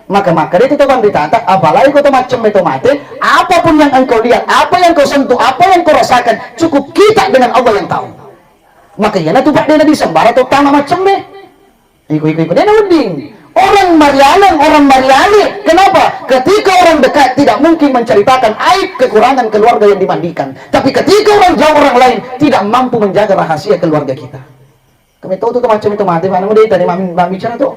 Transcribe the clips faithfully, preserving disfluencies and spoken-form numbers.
Maka, maka itu to panritata, apalagi ko to maccemme to mate, apapun yang engkau lihat, apa yang kau sentuh, apa yang kau rasakan, cukup kita dengan Allah yang tahu. Maka iyanatu Pak, de' nabisembarang to tama maccemme. Iko, iko, iko, de' nawedding. Orang marialeng, orang mariale. Kenapa? Ketika orang dekat tidak mungkin menceritakan aib kekurangan keluarga yang dimandikan. Tapi ketika orang jauh, orang lain tidak mampu menjaga rahasia keluarga kita. Kami tahu tu macam itu mate, mana mudah tadi mami, mami bicara tu.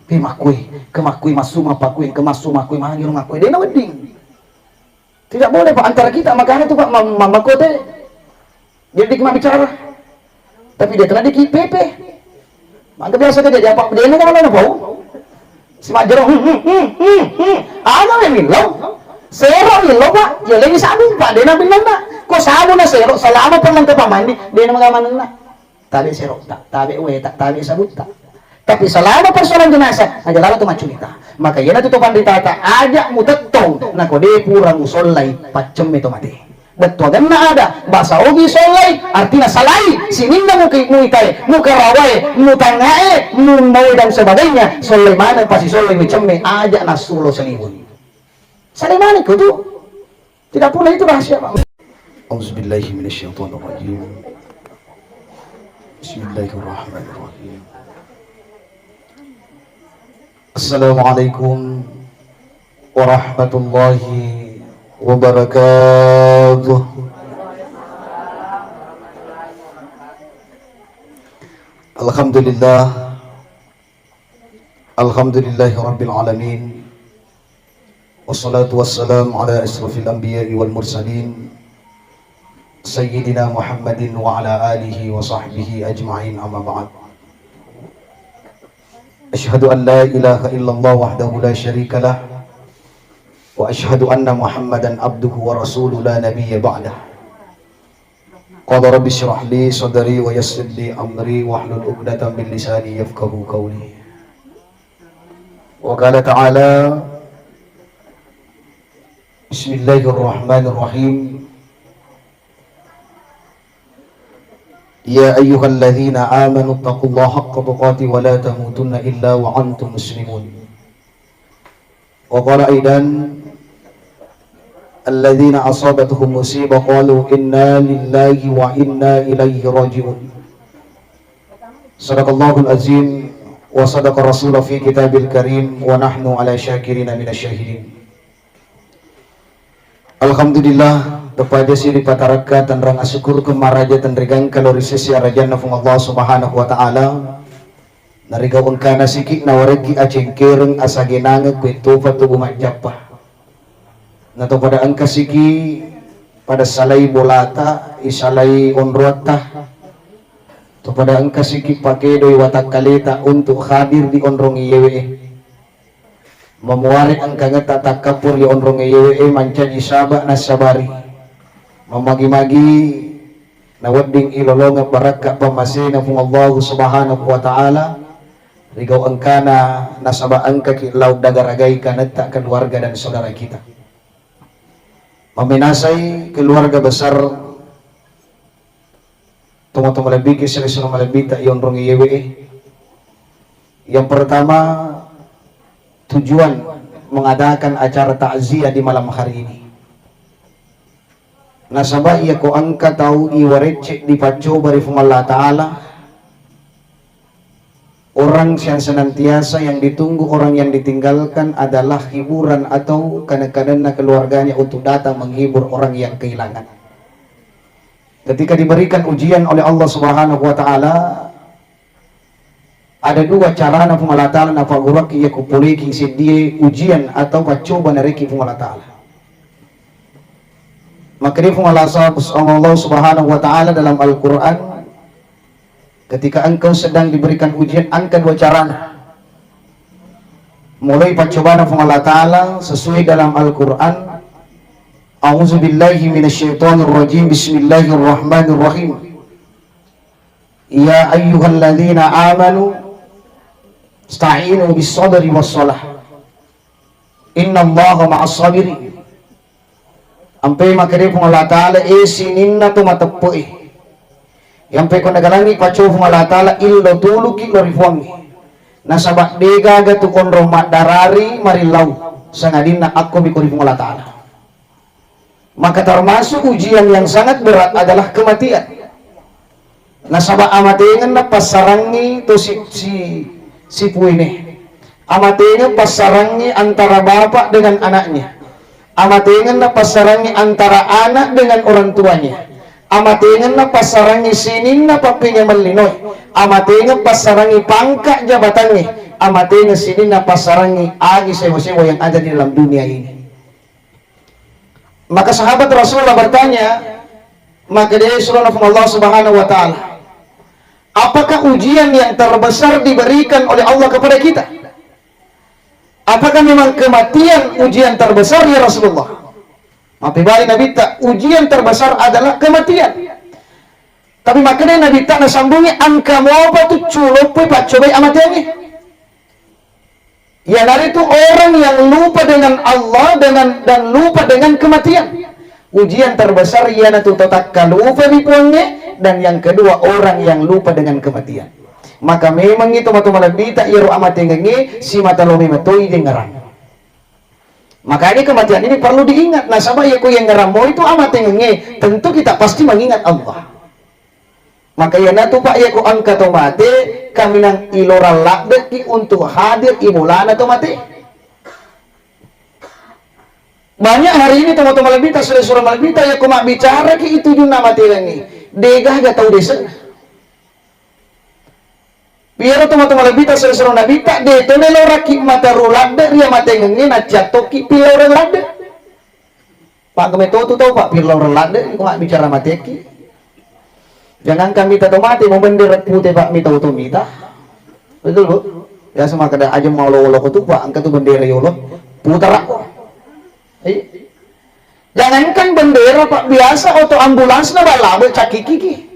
Eh, makui, ke makui masuk, mapakui, ke masuk, makui, mana nyuruh makui. De' nawedding. Tidak boleh, Pak, antara kita, makanya tu, Pak, mam-, mamakote. Jadi, diki mabbicara. Tapi de' tena diki pepe. Maka biasa kejadian, Pak, de' na kan mana bau. Si majero, hmm, hmm, hmm, hmm, hmm. Aga memillau. Sero millau, Pak. Ya, lagi sabun, Pak. De' na bilang, Pak. Ko sabun na sero, selama pernah ke pamandi, de' na magamanenna. Tabe' serota, tabe' weta, tabe' sabutta. Tapi selama persoalan jenazah, aja lalo tu maccurita. Maka iyanatu to panritata, aja' mutettong, nako de' pura musollai, paccemme to mate. Bettuangenna ada, basa ogi sollai, artina salai, sininna muki-, muitae, mukarawae, mutangae, mumbawe dan sebagainya, sollai maneng pasisollai, micemme, aja' nassulo saliweng. Salai maneng ko tu. Tidak pula itu rahasia, Pak. Auzubillahi minasyaitonirrajim. Bismillahirrahmanirrahim. Assalamualaikum warahmatullahi wabarakatuh. Alhamdulillah. Alhamdulillahi rabbil alamin. Wassalatu wassalamu ala asyrafil anbiya'i wal mursalin, Sayyidina Muhammadin wa ala alihi wa sahbihi ajma'in, amma ba'd. Asyhadu an la ilaha illallah wahdahu la syarika lah, wa asyhadu anna Muhammadan abduhu wa rasuluh la nabiyya ba'dah. Qala rabbi syrah li sadri wa yassir li amri wahlul uqdatam min lisani yafqahu qawli. Wa qala ta'ala, Bismillahirrahmanirrahim. Ya ayyuhalladzina amanu taqullaha haqqa tuqatih wa la tamutunna illa wa antum muslimun. Wa qala aidan, alladzina asabatuhum musibah qalu inna lillahi wa inna ilaihi raji'un. Sadaqallahul azim wa sadaqa rasulah fi kitabil karim wa nahnu ala syakirina minasy syahidin. Alhamdulillah, tepajasi ripatarakka tanrang asyukur kemaraja tenrigangka lo ri sesi arajanna Fuang Allah Subhanahu wa Ta'ala. Narigau engkana siki nawarekki acengkereng asagenangeng kuettopa tubu majjappa. Natopada engka siki pada salai bolata, isalai onroatta. Topada engka siki pakedoi watakkaleta untuk hadir di onrong iyewe. Mamuare engkangetta takkappur ri onrong iyewe mancaji saba nassabari. Mamagi-magi nawedding ilolongeng barakka pammasena Puang Allahu Subhanahu wa Ta'ala, rigau engkana nasaba engkaki lao dagaragai kanetta keluarga dan saudara kita. Mamenasai keluarga besar tomatoa malebbiki, silessureng malebbita ionrong iyewe. Yang pertama, tujuan mengadakan acara takziah di malam hari ini. Nasaba iya ko engka tau iwarecce dipaccoba ri Puang Allah Ta'ala, orang yang senantiasa yang ditunggu orang yang ditinggalkan adalah hiburan atau kane-kanenna keluarganya untuk datang menghibur orang yang kehilangan. Ketika diberikan ujian oleh Allah Subhanahu wa Ta'ala, ada dua carana Puang Allah Ta'ala napagguruakki iya kupoleki seddie ujian atau paccoba narekki Puang Allah Ta'ala. Maka dia Puang Allah Subhanahu wa Ta'ala dalam Al-Quran, ketika engkau sedang diberikan ujian, engka dua carana. Mulai paccobana Puang Allah Ta'ala sesuai dalam Al-Quran. A'udzubillahi minasyaitonirrajim. Bismillahirrahmanirrahim. Ya ayyuhalladzina amanu sta'inu bis sabri was salah. Innallaha ma'as sabirin. Ampe makkeda Puang Allah Ta'ala, e sininna to mateppe'e. Yampe ko nagalangi paccoba Puang Allah Ta'ala, illo tuluki lo ri Puangnge. Nasaba degaga tu konrong maddarari marillau, sangadinna akko mi ko ri Puang Allah Ta'ala. Maka termasuk ujian yang sangat berat adalah kematian. Nasaba amatengenna passarangngi to si, si, sipuine. Amatengeng passarangngi antara bapak dengan anaknya. Amatengenna passarangngi antara anak dengan orang tuanya. Amatengenna passarangngi sininna pappingemellinoe. Amatengeng passarangngi pangka jabatangnge. Amatengeng sininna passarangngi agi sewa-sewa yang ada di dalam dunia ini. Maka sahabat Rasulullah bertanya, maka dia suruh Allah Subhanahu wa Ta'ala, apakah ujian yang terbesar diberikan oleh Allah kepada kita? Apakah memang kematian ujian terbesar, ya Rasulullah? Mappebali Nabitta, ujian terbesar adalah kematian. Tapi makanya Nabitta nasambungi, engka mopa tu culoppo paccobai amateangnge. Iyanaritu orang yang lupa dengan Allah dengan, dan lupa dengan kematian. Ujian terbesar iyanatu to takkalupa ri Puangnge, dan yang kedua orang yang lupa dengan kematian. Maka memang itu matu malebbita iyaro amatengengnge simata lo memetoi dengerang. Makanya kematian ini perlu diingat. Nasaba iya ko yengerang mo itu amatengengnge, tentu kita pasti mengingat Allah. Maka iyanatu, Pak, iya ko engka to mate, kaminang ilorang ladde'ki untuk hadir i bolana to mate. Banyak hari ini tomatoa malebbita, sura-sura malebbita, iya ko mabbicaraki itujunna amatengengnge, degaga tau desenna. Iyaro tomatoa malebbita, sura-sura Nabitta, de to meloraki mataru ladde ri amatengengnge, nacciattokki pillaureng ladde. Pak, kami to tu tau, Pak, pillaureng ladde, ko mabbicara mateki. Jangankan mita to mate, mau bendera pute, Pak, mita to mita. Betul, Bu? Biasa makkeda aja mau lo-lo ko tu, Pak, engka tu bendera yolo. Putarakko. Iya. Jangankan bendera, Pak, biasa oto ambulans na balabe cakiki.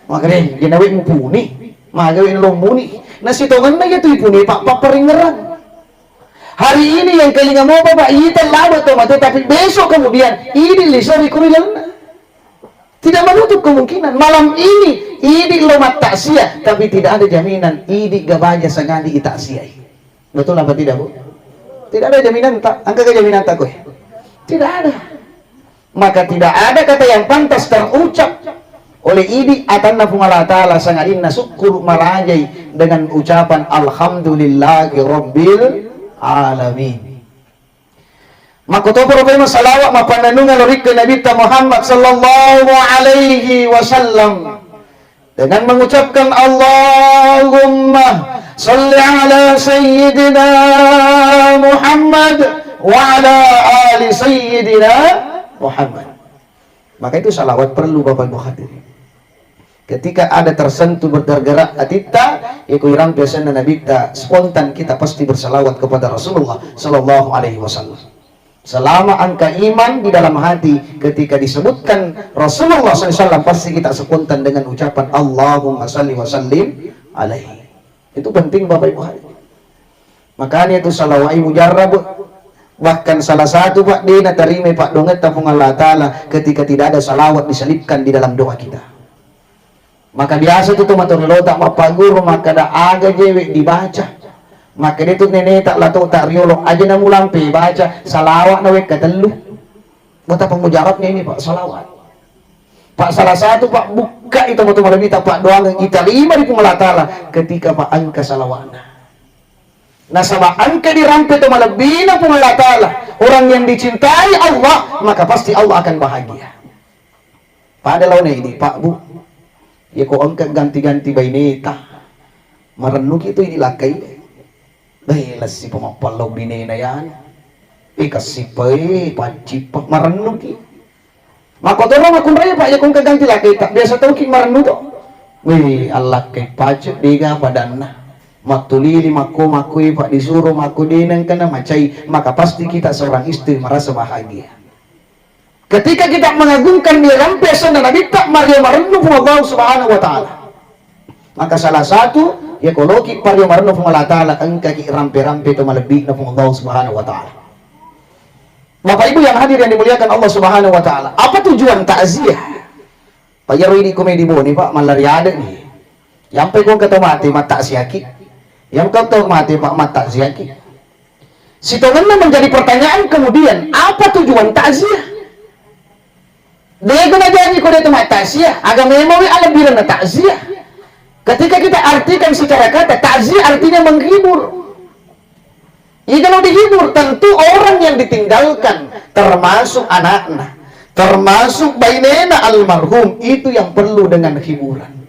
Makanya, jenawe mupuni, magawe lo muni. Nasitongenna iya tu ipuni, Pak, papparingerang. Hari ini yang kelinga mopa, Pak, ita laba to mate, tapi besok kemudian idi lisori kuri lalenna. Tidak menutup kemungkinan malam ini idi lo mattaksiah, tapi tidak ada jaminan idi gabaja sangadi itaksiai. Betul apa tidak, Bu? Tidak ada jaminan, tak? Engka ke jaminan tak, kowe? Tidak ada. Maka tidak ada kata yang pantas terucap oleh idi atanna Puang Allah Ta'ala sangadinna sukkuru marajai dengan ucapan alhamdulillahi rabbil alamin. Makkotopa rupaimeng salawat mapannennungeng lao ri Nabitta Muhammad sallallahu alaihi wasallam dengan mengucapkan Allahumma salli ala sayyidina Muhammad wa ala ali sayyidina Muhammad. Maka itu salawat perlu, Bapak Ibu hadirin. Ketika ada tersentuh, bergerak atitta, iko irampe asenna Nabitta, spontan kita pasti bersalawat kepada Rasulullah sallallahu alaihi wasallam. Selama engka iman di dalam hati, ketika disebutkan Rasulullah sallallahu alaihi wasallam, pasti kita spontan dengan ucapan Allahumma salli wa sallim alaihi. Itu penting, Bapak Ibu hadirin. Makanya itu salawai mujarrab. Bahkan salah satu, Pak, de natarima paddoangetta Puang Allah Ta'ala ketika tidak ada salawat diselipkan di dalam doa kita. Maka biasa tu tomatoa riolota mappaguru makkeda aga jewe dibaca. Makkeda tu neneta latota riolo aja namulampe baca salawat na wekka tellu. Betapa mujarabnya ini, Pak, salawat. Pak, salah satu, Pak, bukka itu tomatoa malebbita paddoangeng itarima ri Puang Allah Ta'ala ketika, Pak, engka salawatna. Nasaba engka dirampe to malebbina Puang Allah Ta'ala, orang yang dicintai Allah, maka pasti Allah akan bahagia. Pada laona idi, Pak, Bu. Iya ko engka ganti-ganti baineta, marennuki tu idi lakkai. Dai, lessi pamappallau binena ya. Eh, kassipa, eh, paccippa, marennuki. Makkotoro makkunrai, Pak, iya ko engka ganti lakkaita, biasa tauki marennu to. Weh, allakkai pace dega padanna. Mattulili makko-makkoi, Pak, disuro makko de nengkana macai, maka pasti kita seorang istri merasa bahagia. Ketika kita mengagungkan dirampe asenna Nabitta, mario marennu Puang Allah Subhanahu wa Ta'ala. Maka salah satu, iya ko loki pario marennu Puang Allah Ta'ala, engkaki rampe-rampe to malebbina Puang Allah Subhanahu wa Ta'ala. Bapak Ibu yang hadir yang dimuliakan Allah Subhanahu wa Ta'ala, apa tujuan takziah? Pak, iyaro idi ko mai di Bone, Pak, mallari ade'ni. Yampai ko engka to mate, mattaksiaki. Yang kau tahu mati, Pak, mat takziah ki. Sitongenna menjadi pertanyaan kemudian, apa tujuan takziah? Dego najaji ko de tu mat takziah, aga memang wi alebbirenna takziah. Ketika kita artikan secara kata, takziah artinya menghibur. Iya, kalau dihibur, tentu orang yang ditinggalkan, termasuk anaknya, termasuk bainena almarhum, itu yang perlu dengan hiburan.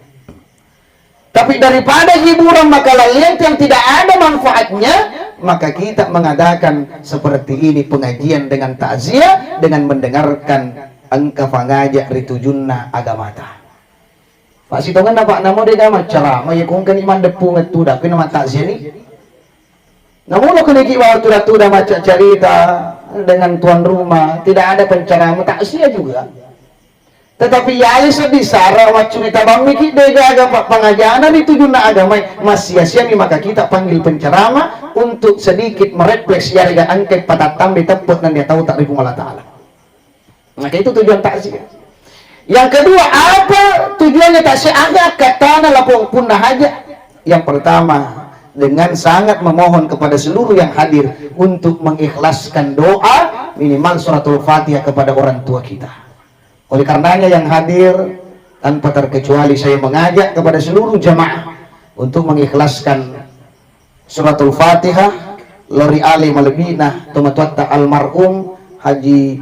Tapi daripada hiburan maka laleng yang tidak ada manfaatnya, maka kita mengadakan seperti ini pengajian dengan takziah, dengan mendengarkan engka pangaja ri tujunna agamata. Pak, sitongenna, Pak, namo dega maccarama, ya kongkani mandeppungeng tu, tapi nama takziah ni. Namulo keniki waktu datu da macca carita dengan tuan rumah, tidak ada penceramah, takziah juga. Tetapi yai seddi sara maccurita bammiki degaga pa-, pangajana ri tujunna agamai, massia-siami maka kita panggil penceramah untuk sedikit merefleks yarega engkai patattambai teppe nennia tauta ri Puang Allah Ta'ala. Maka itu tujuan takziah. Yang kedua, apa tujuannya takziah? Aga katana lapong punna haja. Yang pertama, dengan sangat memohon kepada seluruh yang hadir untuk mengikhlaskan doa minimal suratul Fatihah kepada orang tua kita. Oleh karenanya yang hadir, tanpa terkecuali saya mengajak kepada seluruh jamaah untuk mengikhlaskan suratul Fatihah, lori ale malebina tomatoatta almarhum Haji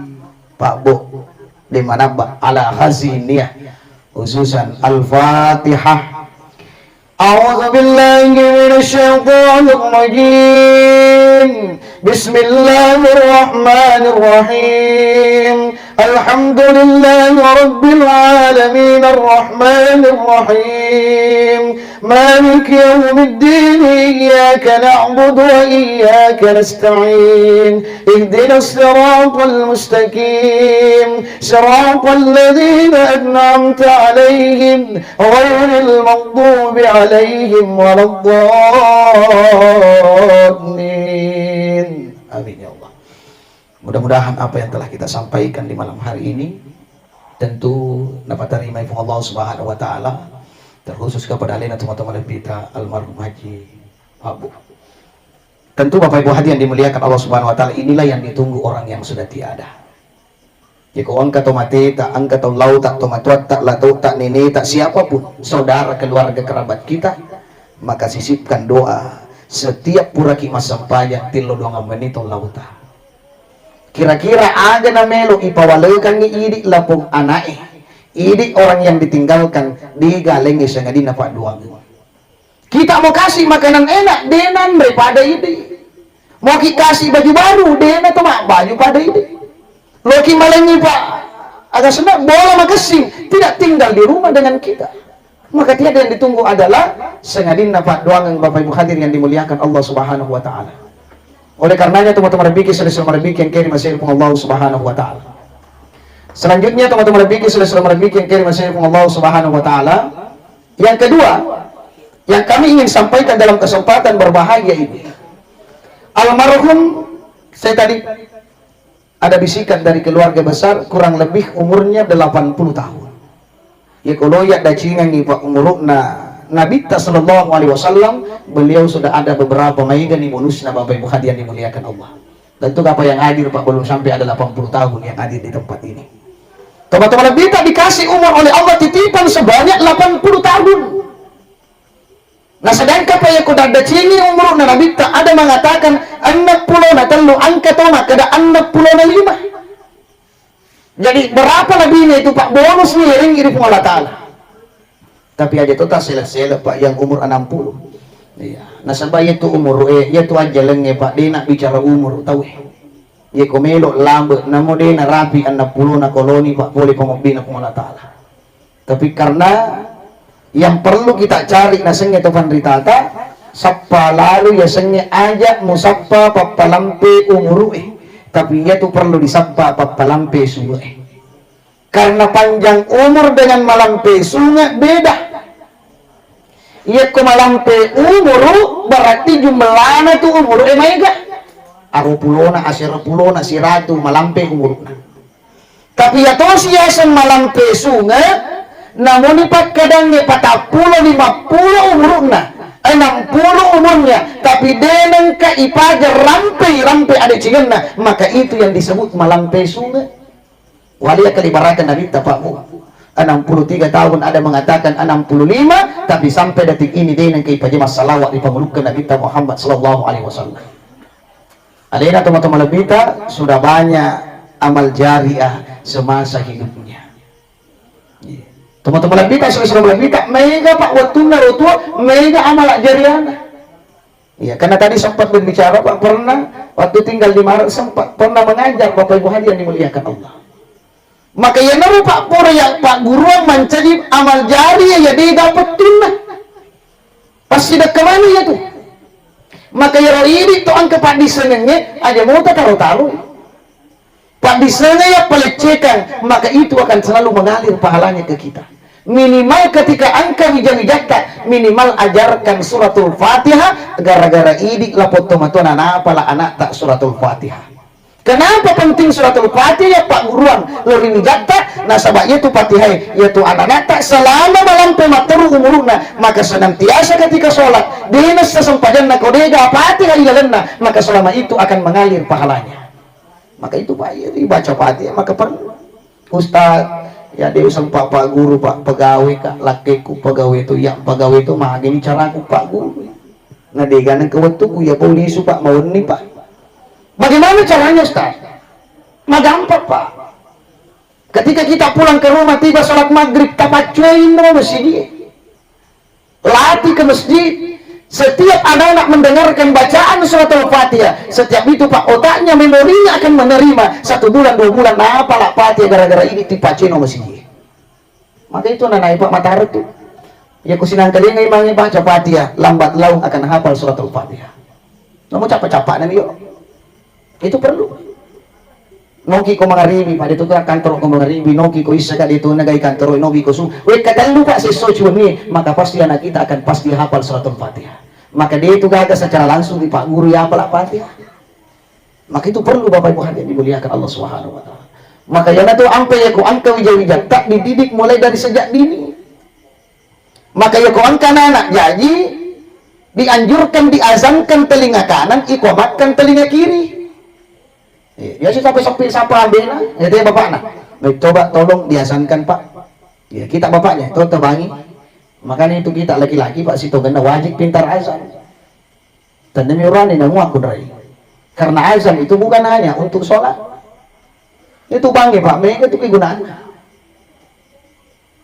Pak Bo de Manabba ala hazihi niyah, khususan Al-Fatihah. أعوذ بالله من الشيطان الرجيم. بسم الله الرحمن الرحيم. الحمد لله رب العالمين الرحمن الرحيم. مالك يوم الدين. إياك نعبد وإياك نستعين. اهدنا الصراط المستقيم. صراط الذين أنعمت عليهم غير المغضوب عليهم ولا الضالين. Amin ya Allah. Mudah-mudahan apa yang telah kita sampaikan di malam hari ini tentu napatarimai Puang Allah Subhanahu wa Ta'ala, terkhusus kepada alena tomatoa malebbita almarhum Haji Abu. Tentu Bapak Ibu hadirin dimuliakan Allah Subhanahu wa Ta'ala, inilah yang ditunggu orang yang sudah tiada. Jeko engka to mateta, engka to lauta, to matuatta, latota, neneta, siapapun, saudara, keluarga, kerabat kita, maka sisipkan doa setiap puraki massempajang tillo doang menito lauta. Kira-kira aga namelo ipawalekangngi idi lapong anae, idi orang yang ditinggalkan, digalengngi sangadinna paddoangeng. Kita mau kasih makanan enak, de nanre pada idi. Mau ki kasih baju baru, de na to mabbaju pada idi. Loki malengi pak, aga senna bola makessing, tidak tinggal di rumah dengan kita. Maka tiada yang ditunggu adalah sengadinna paddoangeng Bapak Ibu hadirin yang dimuliakan Allah Subhanahu wa Ta'ala. Oleh karenanya, teman-teman Rabbiki, saudara-saudara Rabbiki yang kering masih Allah Subhanahu wa Ta'ala. Selanjutnya, teman-teman Rabbiki, saudara-saudara Rabbiki yang kering masih Allah Subhanahu wa Ta'ala. Yang kedua, yang kami ingin sampaikan dalam kesempatan berbahagia ini, almarhum, saya tadi ada bisikan dari keluarga besar, kurang lebih umurnya delapan puluh tahun. Ya, kalau ya dacingangi pak umurukna Nabitta sallallahu alaihi wasallam, beliau sudah ada beberapa maigani bonusna Bapak Ibu hadirin dimuliakan Allah. Tentu apa yang hadir pak belum sampai ada delapan puluh tahun yang hadir di tempat ini. Teman-teman Nabitta dikasih umur oleh Allah titipan sebanyak delapan puluh tahun. Nah, sedangkan pa yako daddacingi umuruna Nabitta, ada mengatakan enneng pulo na tellu, engka to makkeda enneng pulo na lima. Jadi berapa lebihnya itu pak bonus nih ring iri Puang Allah Ta'ala. Tapi aja to tasele-sele pak yang umur enam puluh. Iya. Nasaba iya tu umur eh, iya tu ajalengnge pak, dena bicara umur tau eh. Iya ko melo lambe namo dena rapi enneng pulo na koloni pak pole pangobbina Puang Allah Ta'ala. Tapi karena yang perlu kita cari nasengnge to panritata, sappa lalu yasengnge aja musappa pappalampe umuru'e, tapi iyatu perlu disappa pappalampe sunge'e. Karena panjang umur dengan malampe sunge beda. Iyakko malampe umuru berarti jumlana tu umuru'e maega. Aru pulona, asera pulona, siratu malampe umuru'na. Tapi iya tosi yaseng malampe sunge, namuni pakkadangnge patappulo limappulo umuru'na, Enam puluh umurnya, tapi de nengka ipaja rampe-rampe adecengenna, maka itu yang disebut malampe sunge. Wali kali barakan Nabitta, Pak, Bu. Enam puluh tiga tahun, ada mengatakan enam puluh lima, tapi sampai detik ini de nengka ipajama salawat di pamulukkan Nabitta Muhammad sallallahu alaihi wasallam. Alena tomatoa malebbita sudah banyak amal jariah semasa hidupnya. Iya. Tomatoa malebbita, sudah malebbita, mega, Pak, wettunna rotua, mega amal jariahna. Iya, karena tadi sempat berbicara, Pak, pernah waktu tinggal di Maret sempat pernah mengajar Bapak Ibu hadirin dimuliakan Allah. Maka iyanaro, Pak, pura ya, Pak, guruang mancaji amal jariah ya dega pettunna. Pasti dekka mani ya tu. Maka iyaro idi to engka paddissengengnge aja mota taro-taro. Paddissengengnge ya pelecehkan, maka itu akan selalu mengalir pahalanya ke kita. Minimal ketika engka wija-wijatta, minimal ajarkan suratul Fatihah, gara-gara idi lapong tomatoana napala anakta suratul Fatihah. Kenapa penting suratul Fatihah ya pagguruang lao ri wijatta? Nasaba iyatu Fatihah, iyatu ananata selama malampe matteru umuruna, maka senantiasa ketika sholat, dena sesempajanna ko dega Fatihah ilalenna, maka selama itu akan mengalir pahalanya. Maka itu, Pak, iya dibaca Fatihah, maka perlu. Ustaz, ya de sempat Pak Guru, Pak, pegawai, Kak, lakkeku pegawai itu, ya pegawai itu mageni caraku Pak Guru. Nah, dega nengka wettuku ya pau lisu, Pak, mawenni, Pak. Bagaimana caranya, Ustaz? Magampang, Pak. Ketika kita pulang ke rumah, tiba salat maghrib, tapaccuein no masigi. Lati ke masjid. Setiap anak-anak mendengarkan bacaan suratul Fatihah, setiap itu, Pak, otaknya, memorinya akan menerima. Satu bulan, dua bulan, napala Fatihah gara-gara ini, tipacceno masigi. Maka itu anak-anak, Pak, matara tu. Ya, ku sinangkalingai mange baca Fatihah, lambat laun akan hafal suratul Fatihah. Namu capa-capa nami yo. Itu perlu. Noki ko mangaribi, pada itu kan kantor ko mangaribi, noki ko isa ka itu nagai kantor, noki ko su. Wekka tellu, Pak, sesso cuani, maka pasti anak kita akan pasti hafal suratul Fatihah. Maka dia itu gaga secara langsung di Pak Guru ya hafal Fatihah. Maka itu perlu, Bapak Ibu hadirin dimuliakan Allah Subhanahu wa Ta'ala. Maka yana tu ampe ya ko engka wija-wijatta dididik mulai dari sejak dini. Maka ya ko engka anak jaji, dianjurkan diazankan telinga kanan, ikomatkan telinga kiri. Iya, biasa sampai sepi sapa ambena, ya dia bapakna. Baik, coba tolong diazankan, Pak. Ya, kita bapaknya, to tebangi. Makanya itu kita laki-laki, Pak, sitongenna wajib pintar azan. Tandemi urani namu aku rai. Karena azan itu bukan hanya untuk sholat. Itu bangi, Pak, mega itu kegunaannya.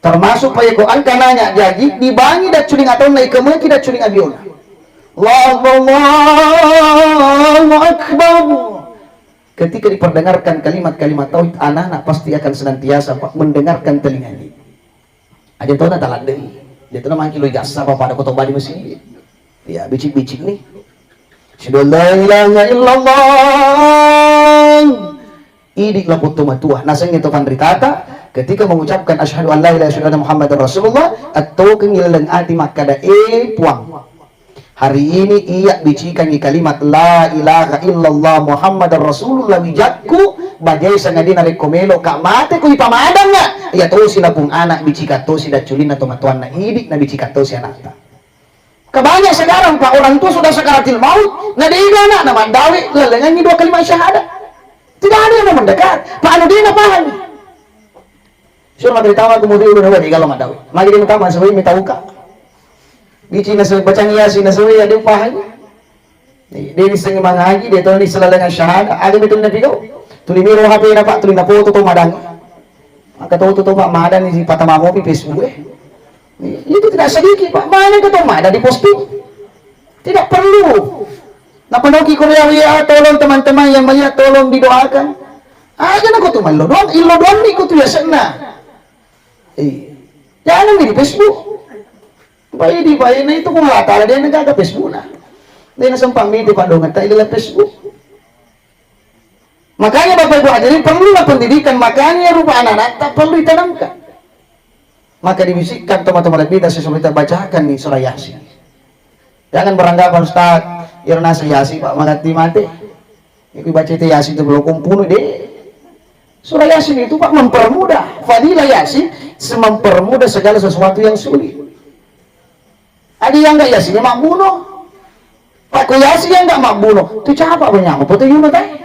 Termasuk pa yeko engka nanya jaji, dibangi dacculing atonna, ikemeki dacculing abiona. Allahu Akbar. Ketika diperdengarkan kalimat-kalimat tauhid, anak-anak pasti akan senantiasa, Pak, mendengarkan telinganya. Aja tona taladdei. Dia tona mangki lo ijazah apa pada khotbah di masjid. Ya, bicik-bicik nih. Asyhadu an la ilaha illallah. Idi lapong to matua. Nasengnge to panritata, ketika mengucapkan asyhadu an la ilaha illallah Muhammadar Rasulullah, attokengngi laleng ati makkada, "Eh, Puang. Hari ini iya bicikangi kalimat la ilaha illallah Muhammadar Rasulullah wijakku, bajai sangadina rekko melo ka mate ku ipamadangnga, iya tosi lapong anak bicikang tosi dacculinna to matoanna idi na bicikang tosi anakta." Kebanyak sekarang, Pak, orang tua sudah sakaratil maut, na dega anakna maddawe, lalengangi dua kalimat syahadat. Tidak ada yang mau mendekat. Pak, anu dena paham. Suro makkeda tama ku mudi ulun, wadi kalau madawi. Magi dia utama sesuai mita uka. Bici na sesuai bacang Yasin na sesuai ya dia paham. Dia bisa mangaji, dia tahu ni selalengan syahadat. Ada betul nabi kau. Tuli miro H P na, Pak, tuli na foto to madang. Maka to to, Pak, madang ni patama mopi Facebook eh. Itu tidak sedikit, Pak. Mana ke to madang di posting? Tidak perlu. Napanoki Korea, ya, tolong teman-teman yang banyak, tolong didoakan. Aja na ko tu mallo doang, illo doang ni ko tu ya senna. Eh, jangan di Facebook. Baik di baik, nah itu pun rata dia negara Facebook nah. Dia na sempat miti pandongan tak dalam Facebook. Makanya Bapak Ibu hadirin perlulah pendidikan, makanya rupa anak-anak tak perlu ditanamkan. Maka dibisikkan teman-teman kita sesuai kita bacakan nih surah Yasin. Jangan beranggapan Ustaz, ya nasa Yasin Pak mati mati. Iku baca itu Yasin itu belum kumpul deh. Surah Yasin itu Pak mempermudah. Fadilah Yasin mempermudah segala sesuatu yang sulit. Aja yang nggak Yasin ya mabbuno. Pak ko Yasin yang nggak mabbuno, tu capa apa nyamuk, apa tu yuma tai.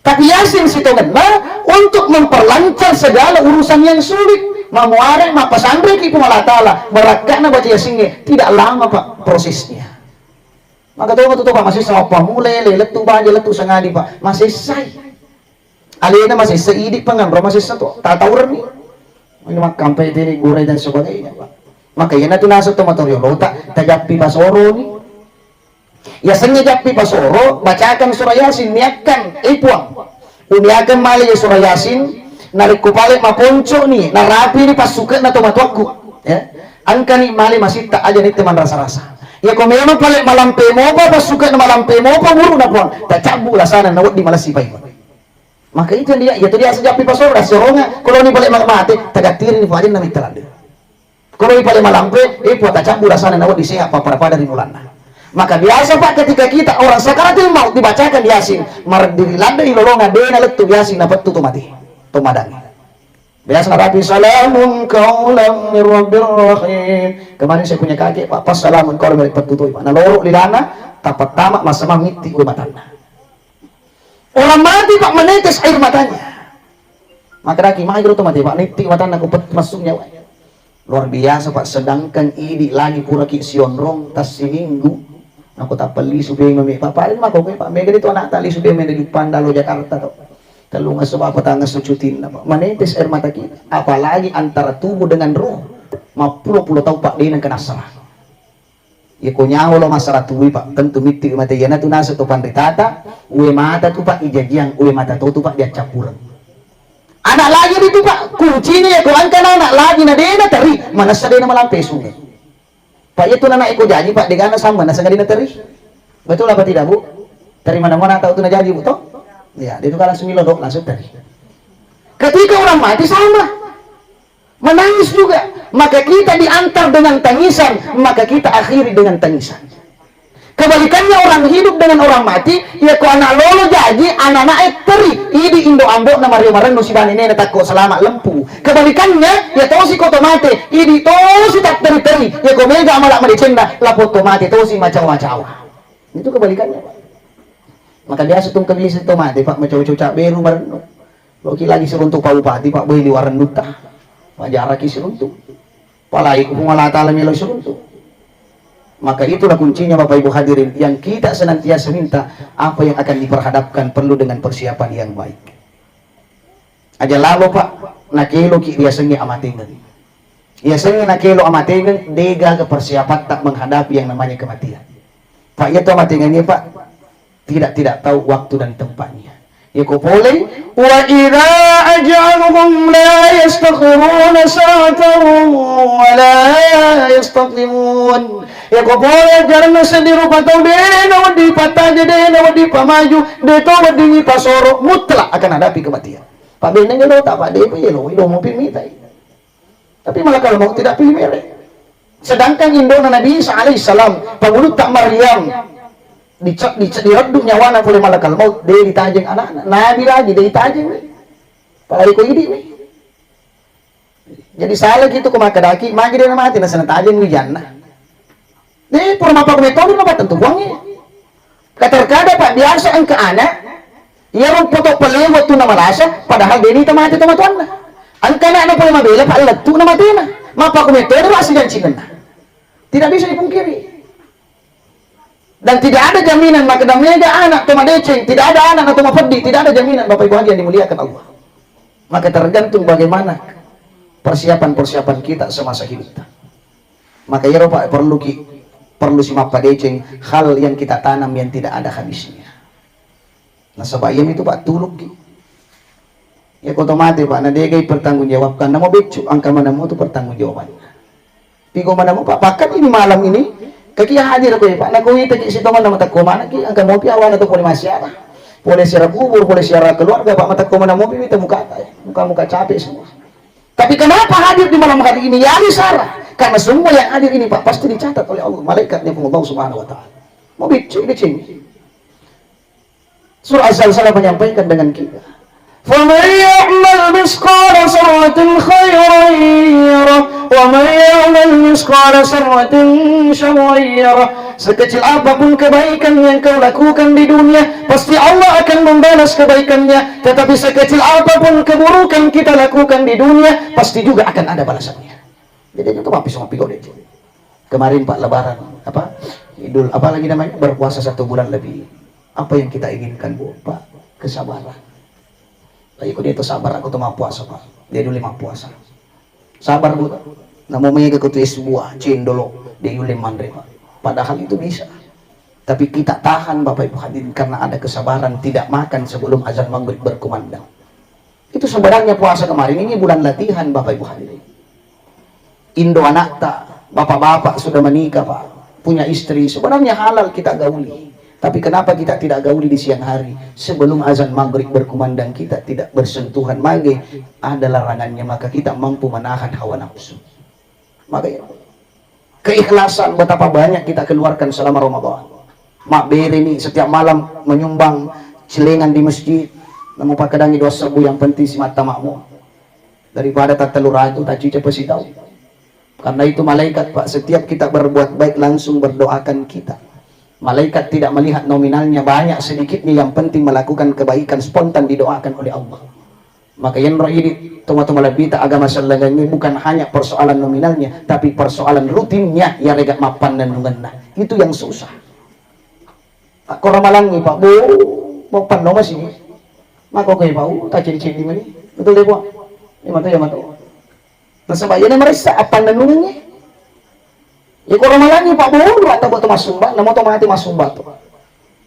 Tapi Yasin sitongenna untuk memperlancar segala urusan yang sulit. Mamuare, mappasanreki Puang Allah Ta'ala, barakka'na baca Yasingnge, tidak lama, Pak, prosesnya. Maka to, to, to, Pak, masessa mappamula, le, lettu baja, lettu sangadi, Pak, masessai. Alena masessa, idi panganro masessa to, tataurenni. Ini makkampai tini gurai dan sebagainya, Pak. Maka iyanatu naseng to matoriolota, tajappi pasoroni. Yasengnge jappi pasoro, bacakan surah Yasin, niakkan, eh Puang, uniakan male ya surah Yasin, narekko pale maponco ni, narapi ni passuke'na tomatoakku, ya. Engkani male masitta aja nitte manrasa-rasa. Ya ko memang pale malampe mopa, passuke'na malampe mopa, burukna Puang, tacabbu lasana nawedding malessi paimeng. Maka itu dia, ya tu dia sejappi pasoro, dah soronga, kalau ni pale mate, tagattirini Puang, aja namitta ladde. Kalau ipale malampe, eh, Puang tacabbu lasana nawedding sehat, pappada-pada ri mulanna. Maka biasa, Pak, ketika kita orang sakaratil maut dibacakan Yasin, mardiri ladde ilolonga, dena lettu Yasin napettu to mate, to madangi. Biasa narapi, "Salamun qaulan min rabbir rahim." Kemarin saya punya kakek, Pak, pas salamun qaulan dari pettu to, Pak. Naloro lidana, tapattama, masama mitti gue matanna. Orang mati, Pak, menetes air matanya. Makkadaki, "Magi ro to mate, Pak, nitti matanna ku pet-, massu nyawa." Luar biasa, Pak, sedangkan idi lagi puraki sionrong tassiminggu, nako tappa lisu bemame, Pak, paling mako koe, Pak, mega itu anak tak lisu bemame di Juppandalo Jakarta to. Tellung esso bapa tangesso cutinna, Pak. Menetes air mata kita. Apalagi antara tubuh dengan roh. Mappulo-pulo tau, Pak, dena kena salah. Iya ko nyawa lo massara tui, Pak, tentu mitti mate. Iyanatu naseng to panritata, ue mata tu, Pak, ijajiang, ue mata to tu, Pak, diaccappureng. Anak lagi itu, Pak, kuncinya ya ko engka anak lagi na dena teri, manessa dena malampe sunge. Pak, iya tu anak iko jaji, Pak, degana sama na sengadina teri. Betul apa tidak, Bu? Teri mana-mana tahu tu na jaji, Bu, toh? Ya, dia tu kan langsung ilodok, langsung teri. Ketika orang mati sama. Menangis juga. Maka kita diantar dengan tangisan, maka kita akhiri dengan tangisan. Kebalikannya orang hidup dengan orang mati, iya ko anak lolo jaji, anak-anak e teri, idi indo ambo na mario marennu sibane nena takko selama lempu. Kebalikannya, iya tosi ko to mate, idi tosi tak teri-teri, iya ko mega amala madecenna, lapo to mate tosi macawa-cawa. Itu kebalikannya, Pak. Maka biasa tungke bisa to mate, Pak, macawa-cawa beru marennu. Loki lagi siruntu Pak Bupati, Pak, boi liwareng dutta. Pajaraki siruntu. Palai ku Puang Allah Ta'ala melo siruntu. Maka itulah kuncinya, Bapak Ibu hadirin, yang kita senantiasa minta apa yang akan diperhadapkan perlu dengan persiapan yang baik. Aja lalo, Pak, nakeloki riasengnge amatengeng. Riasengnge nakelo amatengeng, degaga persiapatta menghadapi yang namanya kematian. Pak, iya to amatengengnge, Pak, tidak, tidak tahu waktu dan tempatnya. Iya ko pole, "Wa idza ajaluhum la yastakhiruna sa'atan wa la yastaqdimun." Iya ko pole ajaranna seddi rupa tau, de' nawedding pattaja, de' nawedding pamaju, de' to wedding ipasoro, mutlak akan hadapi kematian. Pak, benneng elota, Pak, de' pa eloi, domo pi mitai. Tapi malakal maut tidak pilih merek. Sedangkan indona Nabi Isa alaihissalam, pangulutta Maryam, dice-, dice-, direddu nyawana pole malakal maut, de' ditajeng anakna. Nabi lagi de' ditajeng. Apalagi ko idi mi. Jadi salah gitu ko makkedaki, magi de' namate nasaba natajeng wijanna. De' pura mappakumetoni na pattentu Puangnge. Katerkadang, Pak, biasa engka anak, iyaro poto pale wettunna malasa, padahal de' nita mate tomatoanna. Engka anakna pole mabela, Pak, lettu na matena. Mappakumetoni, Pak, sijancingenna. Tidak bisa dipungkiri. Dan tidak ada jaminan, maka dan mega anak to madeceng, tidak ada anak to mapeddi, tidak ada jaminan, Bapak Ibu hadirin yang dimuliakan Allah. Maka tergantung bagaimana persiapan-persiapan kita semasa hidup. Maka iyaro, Pak, perlu ki, perlu si mappadeceng hal yang kita tanam yang tidak ada habisnya. Nasaba iyami tu, Pak, tulukki. Iya ko to mate, Pak, na degai pertanggungjawabkan, namo beccu, engka manamo tu pertanggungjawabanna. Pigo manamo, Pak, pakkat ini malam ini, kakia hadir ko, Pak, nako wita ki sitongan na matakko manaki, engka mopi awana to pole masiara. Pole siara kubur, pole siara keluarga, Pak, matakko manamo pi wita mukata, ya. Muka-muka capek semua. Tapi kenapa hadir di malam hari ini? Ya, ini syarat. Karena semua yang hadir ini, Pak, pasti dicatat oleh Allah, malaikatnya pun Allah Subhanahu wa Ta'ala. Mau biccu, biccu. Surah Az-Zalzalah menyampaikan dengan kita, "Faman ya'mal mithqala dzarratin khairan yarah, ومن يعمل مثقال ذرة شرا يره. Sekecil apapun kebaikan yang kau lakukan di dunia, pasti Allah akan membalas kebaikannya. Tetapi sekecil apapun keburukan kita lakukan di dunia, pasti juga akan ada balasannya. Jadi itu mapi sama pigo deh. Kemarin Pak Lebaran, apa? Idul, apa lagi namanya? Berpuasa satu bulan lebih. Apa yang kita inginkan, Bu? Pak, kesabaran. Tapi kok dia itu sabar, aku tuh mau puasa, Pak. Dia dulu mau puasa. Sabar, Bu. Namo mega kutu es buah, cendolo, de yulle manre, Pak. Padahal itu bisa. Tapi kita tahan, Bapak Ibu hadirin, karena ada kesabaran, tidak makan sebelum azan maghrib berkumandang. Itu sebenarnya puasa kemarin ini bulan latihan, Bapak Ibu hadirin. Indo anakta, bapak-bapak sudah menikah, Pak, punya istri, sebenarnya halal kita gauli. Tapi kenapa kita tidak gauli di siang hari? Sebelum azan maghrib berkumandang, kita tidak bersentuhan, mage ada larangannya, maka kita mampu menahan hawa nafsu. Makanya keikhlasan betapa banyak kita keluarkan selama Ramadan. Mabbere ni setiap malam menyumbang celengan di masjid, namu pakkadangi dua sebbu, yang penting simatta makmur. Daripada tattelu ratu, taciceng pesitau. Karena itu malaikat, Pak, setiap kita berbuat baik langsung berdoakan kita. Malaikat tidak melihat nominalnya banyak sedikitnya, yang penting melakukan kebaikan spontan didoakan oleh Allah. Maka yenro idi tomatoa malebbita agama sellengengnge bukan hanya persoalan nominalnya, tapi persoalan rutinnya, yarega mappannennungenna. Itu yang susah. Ko ramalangngi, Pak, bu, mappanno masigi. Mako koe, Pak, uh, tacedi-cedi mani. Betul deh, Pak? Iya, matu, iya, matu. Nasaba iyana maressa appannennungengnge. Iya, ko ramalangngi, Pak, bu, atau kok to massumba, namo to mate massumba to.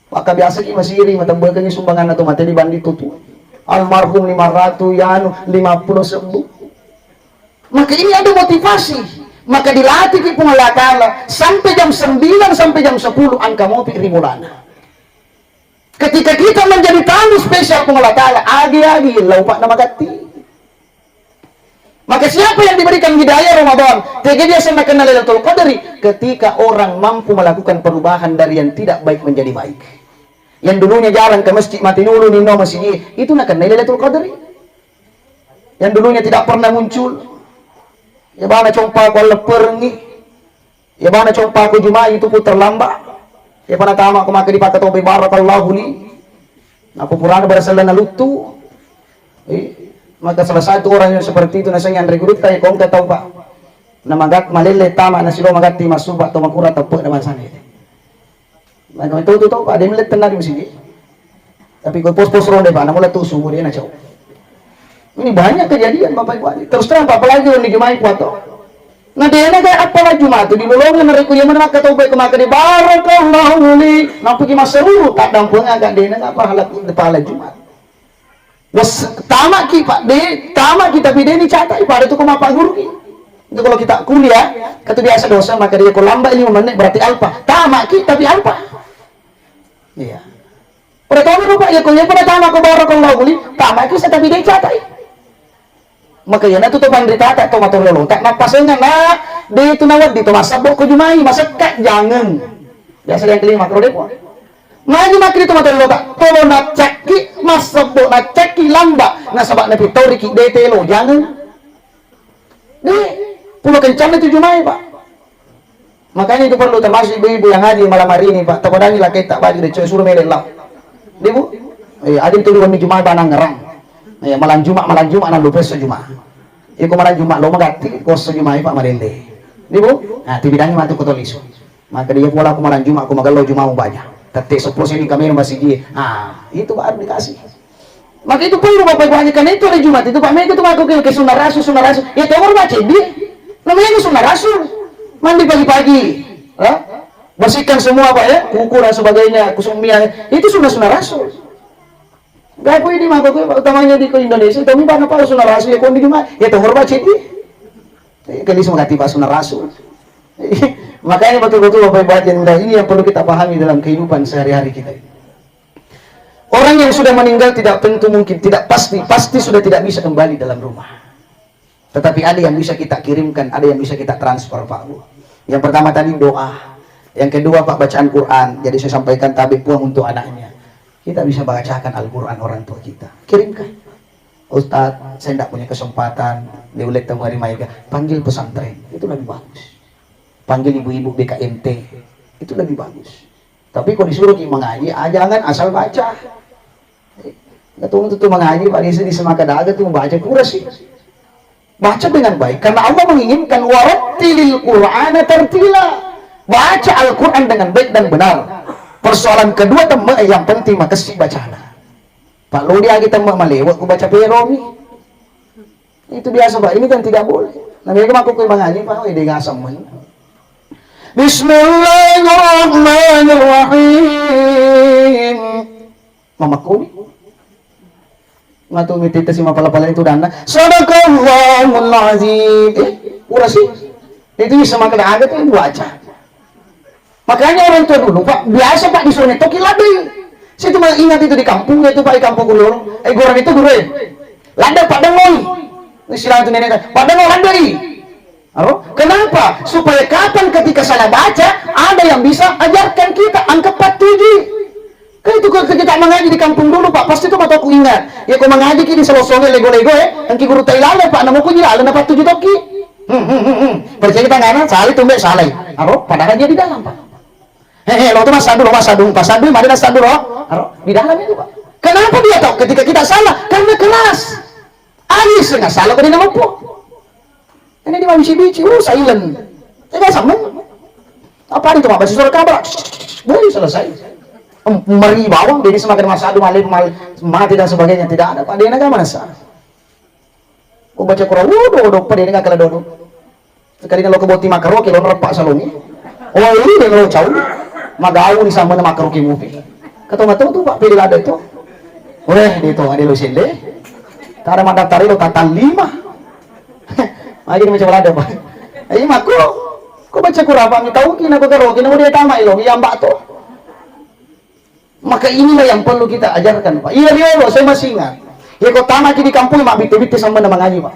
Maka biasa ki masiri, matebbekengi sumbanganna to mate dibanding tutu. Almarhum lima ratus, yanu, lima puluh sebbu. Maka ini ada motivasi. Maka dilatih ki Puang Allah Ta'ala sampai jam sembilan sampai jam sepuluh angka mopi ri bolana. Ketika kita menjadi tamu spesial Puang Allah Ta'ala, agi-agi, lau Pak, namagatti. Maka siapa yang diberikan hidayah Ramadan, tega dia senna kenna Lailatul Qadri, ketika orang mampu melakukan perubahan dari yang tidak baik menjadi baik. Yang dulunya jarang ke masjid, mati dulu nino masjid, itu nakennai Lailatul Qadri. Yang dulunya tidak pernah muncul, ya bana compa ko lepperengi, ya bana compa ko Jumai itu pun terlambat. Ya pada tama ko maka dipakatopi barakallahu li. Napupurana barasalana luttu. Eh, maka salah satu orang yang seperti itu naseng anre gurutta, ya kongka tau, Pak. Namagat malelle tama nasilo magatti massuba to makura teppe na masane. Maka itu tu tau, Pak, dia melihat tenang di sini. Tapi kau pos-pos ronde, Pak, namun tu subuh dia nak cau. Ini banyak kejadian, Bapak Ibu. Terus terang, Pak, apalagi orang di Jumai kuat toh. Nah, dia nak apa lagi Jumat tu di lolongan mereka yang mana kata baik maka di barakallahu li. Nampu ki maseru, tak dampung agak dia nak apa halak kepala Jumat. Bos, tamaki, Pak, de, tamaki tapi de ni catat, Pak, ada tu koma Pak Guru ki. Itu kalau kita kuliah, kata biasa dosen, maka dia ko lambat lima menit berarti alfa. Tamaki tapi alfa. Iya. Pada tahu Pak, ya ko ya pada tama ko barakallahu li, tamaki sa tapi de catat. Maka yana tu to panritata to mato lolo, tak napasenga na de tu nawaddi to masabbo ko Jumai, masekka jangan. Biasa yang kelima kalau de. Magi makkeda to mato lolo tak, to nacakki, masabbo nacakki lamba, nasaba napitoriki de telo jangan. De, pulo kencanna tu Jumai, Pak. Makanya itu perlu termasuk ibu-ibu yang hadir malam hari ini, Pak. Tapadangi lah kita baju de coy suruh mele lah. Di, Bu? Eh, ada itu dua Jumai banang ngerang. Eh, malam Jumat, malam Jumat nang lupa Jumat. Iko malam Jumat lo magatti, ko Jumai, Pak, malelle. Di, Bu? Nah, tibidangi matu ko tolisu. Maka dia pola ko malam Jumat ko magello Jumat baca. Tette sepuluh sini kami masih. Ah, itu baru dikasih. Maka itu perlu Bapak Ibu hanya karena itu hari Jumat itu Pak Mega itu aku ke, ke sunnah rasul, sunnah rasul. Ya tongor baca di. Namanya itu sunnah rasul. Mandi pagi-pagi, ya. Bersihkan semua Pak ya, kuku dan sebagainya, kusumia. Itu sunnah-sunnah rasul. Gak aku ini mah aku utamanya di ke Indonesia, tapi mana Pak sunnah rasul ya kau di Jumat. Ya tongor baca di. Ya, kali semua ganti Pak sunnah rasul. Makanya betul-betul Bapak Ibu hadirin, ini yang perlu kita pahami dalam kehidupan sehari-hari kita. Orang yang sudah meninggal tidak tentu mungkin, tidak pasti, pasti sudah tidak bisa kembali dalam rumah. Tetapi ada yang bisa kita kirimkan, ada yang bisa kita transfer, Pak Bu. Yang pertama tadi doa, yang kedua Pak bacaan Quran. Jadi saya sampaikan tabe puang untuk anaknya. Kita bisa bacakan Al-Quran orang tua kita, kirimkan. "Ustaz, saya ndak punya kesempatan, diulet temu hari maega." Panggil pesantren, itu lebih bagus. Panggil ibu-ibu B K M T, itu lebih bagus. Tapi kalau disuruh ki mengaji, ah, jangan asal baca. Nggak tahu tuh mengaji, Pak, di sini semaka daga tuh baca pura sih. Baca dengan baik, karena Allah menginginkan, "Warattilil Qur'ana tartila." Baca Al-Quran dengan baik dan benar. Persoalan kedua, temme, yang penting makessing bacana. Pak, lo diagi temme malewa ku baca peromi. Itu biasa, Pak. Ini kan tidak boleh. Namanya mako ku mengaji, Pak, wede ngasem. Bismillahirrahmanirrahim. Mamakkuni. Matu mitita si mapala-pala itu dana. Sadaqallahul azim. Eh, pura sih. Itu bisa makan ada tuh baca. Makanya orang tua dulu, Pak, biasa, Pak, disuruh nyetok ladai. Saya cuma ingat itu di kampung, itu, Pak, di kampung dulu. Eh, goreng itu, guru, eh. Ladai, Pak, dengoi. Istilah itu nenek, Pak, dengoi ladai. Halo? Kenapa? Supaya kapan ketika salah baca, ada yang bisa ajarkan kita. Angka pattuju. Kan itu kalau kita mengaji di kampung dulu, Pak, pasti itu mataku ingat. Ya, kau mengaji ki di selosonge lego-lego, eh, engki guru tai lalo, Pak, namu kunyi lalo, na pattuju toki. Hmm, hmm, hmm, hmm. Percaya kita nggak, salah itu, mbak, salah. Halo? Padahal dia di dalam, Pak. Hehe, lo tuh mas sadu, lo mas sadu, pas sadu, mari mas sadu, lo. Halo? Di dalam itu, Pak. Kenapa dia tahu ketika kita salah? Karena keras. Anis, nggak salah, kau dia nama, Pak. Ini di mabbici-bici, uh, silent. Tega sameng. Apa itu, Pak? Baca surah Kabar. Boleh selesai. Em, meri bawang, jadi semakin masa aduh, malam, mal-, mati dan sebagainya. Tidak ada, Pak. Dia naga mana sah? Ku baca Quran, waduh, waduh, Pak, dia naga kala dodo. Sekali nalo keboti makaroke, lo merepak salongi. Oh, ini dia lo cau. Magau di sama makaroke mupi. Kata mata tuh, Pak, pilih ada itu. Weh, dia tuh, ada lo sende. Tada madaftar lo tata lima. Lagi macam ada, Pak. Iya, makro. Kok baca Quran, Pak? Mitau kina, kok karo kina, udah tamat lo, iya, Mbak, tuh. Maka inilah yang perlu kita ajarkan, Pak. Iya, riolo, saya masih ingat. Ya, kau tamat di kampung, mak, bitte-bitte sama nama ngaji, Pak.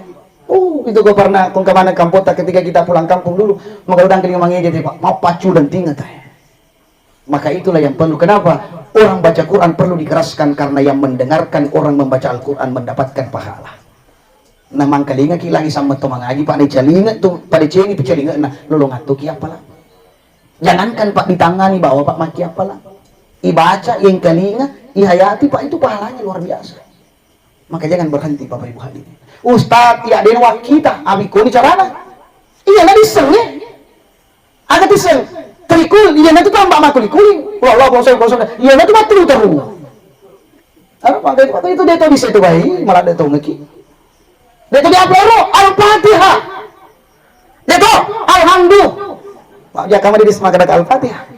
Oh, itu kau pernah, kau kemana kampung, tak ketika kita pulang kampung dulu, maka udah kali mangeja, Pak. Mau pacu dan tingat, eh. Maka itulah yang perlu. Kenapa? Orang baca Quran perlu dikeraskan karena yang mendengarkan orang membaca Al-Quran mendapatkan pahala. Nah, mangkalinga ki lagi sama to mangaji, pada calinga tu, pada cengi tu calinga, nah, lolong atto ki apala. Jangankan, Pak, ditangani bawa, Pak, maki apala. Ibaca, yang kalinga, ihayati, Pak, itu pahalanya luar biasa. Maka jangan berhenti, Bapak Ibu hadirin. Ustaz, iya dena wakkita, abi koni carana. Iya, na disseng, eh. Aga tisseng, trikul, iya, na tu tambah makuli-kuli. Wah, wah, bosok, bosok. Iya, na tu matteru-teru. Apa, apa itu, itu dia tahu bisa itu baik, malah dia tahu ngeki. Dia tahu dia apa, Al-Fatihah. Deto, alhamdulillah. Pak, dia kamar di semua kata Al-Fatihah.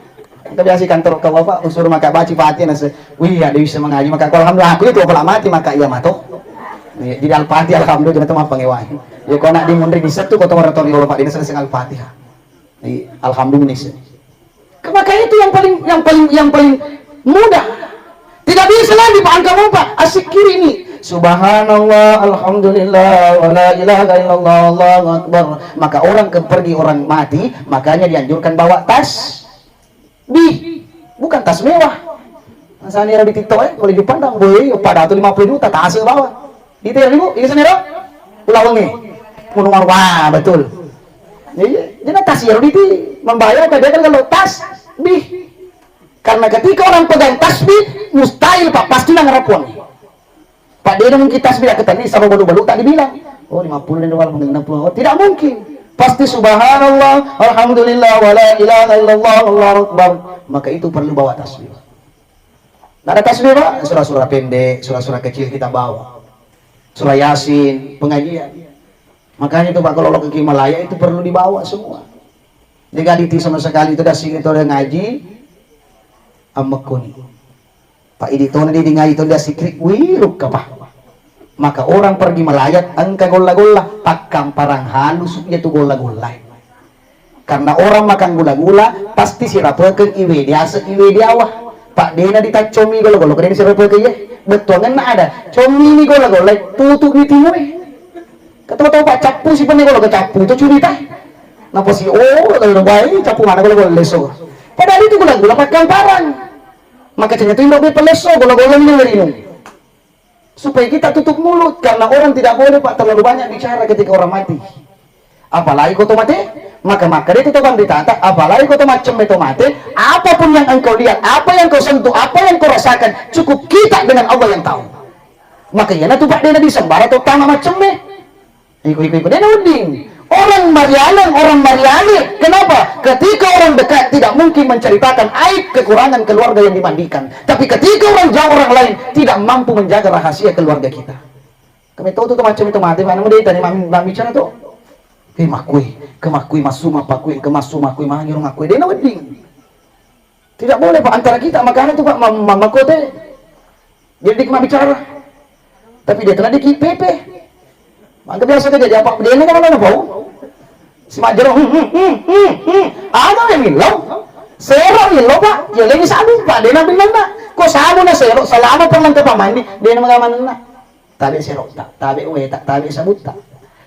Kita biasa kantor ke bapak, unsur maka baca Fatihah, nase, wih, ada bisa mengaji, maka kalau alhamdulillah, aku itu kalau mati, maka iya mato. Iya, jadi Al-Fatihah, alhamdulillah, kita mah pengewai. Ya, kau nak di munri bisa tuh, kau tahu orang tori, Pak, dia selesai Al-Fatihah. Iya, alhamdulillah. Maka itu yang paling, yang paling, yang paling mudah. Tidak bisa lagi, Pak, engka mupa. Asikiri ini. Subhanallah, alhamdulillah, wa la ilaha illallah, Allahu akbar. Maka orang ke pergi orang mati, makanya dianjurkan bawa tasbih. Bukan tas mewah. Misalnya di TikTok, eh, boleh dipandang, boleh, pada tuh lima puluh juta, tas bawa. Itu ya, Ibu, ini sendiri. Ulawangi. Gunung Arwa, betul. Iya, jadi tas ya, di membayar, tapi dia kan kalau tasbih. Karena ketika orang pegang tasbih, mustahil, Pak, pasti nang rapon. Pak, dia mungkin tasbih ke tadi sama balu-balu tak dibilang. Oh, lima puluh dan dua puluh, enam puluh. Oh, tidak mungkin. Pasti subhanallah, alhamdulillah, wa la ilaha illallah, Allahu akbar. Maka itu perlu bawa tasbih. Nggak ada tasbih, Pak? Surah-surah pendek, surah-surah kecil kita bawa. Surah Yasin, pengajian. Makanya itu, Pak, kalau lo ke Himalaya itu perlu dibawa semua. Jadi, nggak diti sama sekali itu dah sini tuh ngaji, ammekuni. Pak, idi tona di ngaji tona sikrik, wiruk apa? Maka orang pergi melayat, engka golla-golla, pakkamparang halus, iya tu golla-golla. Karena orang makan gula-gula, pasti sirapekeng iwe diaseng iwe diawa. Pak, dena ditaccomi golla-golla, dena sirapekeng iye. Bettuangenna ada, comi ni golla-golla, tutu ni timue. Kata tau, Pak, cappu si penne golla-golla, cappu tu cumi tai. Napa si, oh, kalau bayi, cappu mana golla-golla leso. Padahal itu gula-gula pakkamparang. Maka cenya tu indo be peleso, golla-golla ni rinung. Supaya kita tutup mulut, karena orang tidak boleh, Pak, terlalu banyak bicara ketika orang mati. Apalagi ko to mate, maka makkeda tu to panritata, apalagi ko to maccemme to mate, apapun yang engkau lihat, apa yang kau sentuh, apa yang kau rasakan, cukup kita dengan Allah yang tahu. Maka iyanatu, Pak, dena disembara to tama maccemme. Iko, iko, iko, dena wedding. Orang marialeng, orang mariale. Kenapa? Ketika orang dekat tidak mungkin menceritakan aib kekurangan keluarga yang dimandikan. Tapi ketika orang jauh, orang lain tidak mampu menjaga rahasia keluarga kita. Kami tahu tu macam itu mati, mana dia tadi mami, mami cara tu. Eh, makui, ke makui, masu mapakui, ke masu makui, mangi orang makui. Dena wedding. Tidak boleh, Pak, antara kita. Makanya tu, Pak, mam-, mam-, makote. Jadi, Dik, mabbicara. Tapi dia telah diki pepe. Maka biasa kejadian, Pak, dia nggak mana bau. Si majero, hmm, hmm, hmm, hmm, hmm. Ada yang ngilau. Sero ngilau, Pak. Ya, lagi sabu, Pak. Dia nabi nana. Kok sabu na sero? Selama pernah ke pamandi, dia nama mana? Tabe serota, tabe weta, tabe sabuta.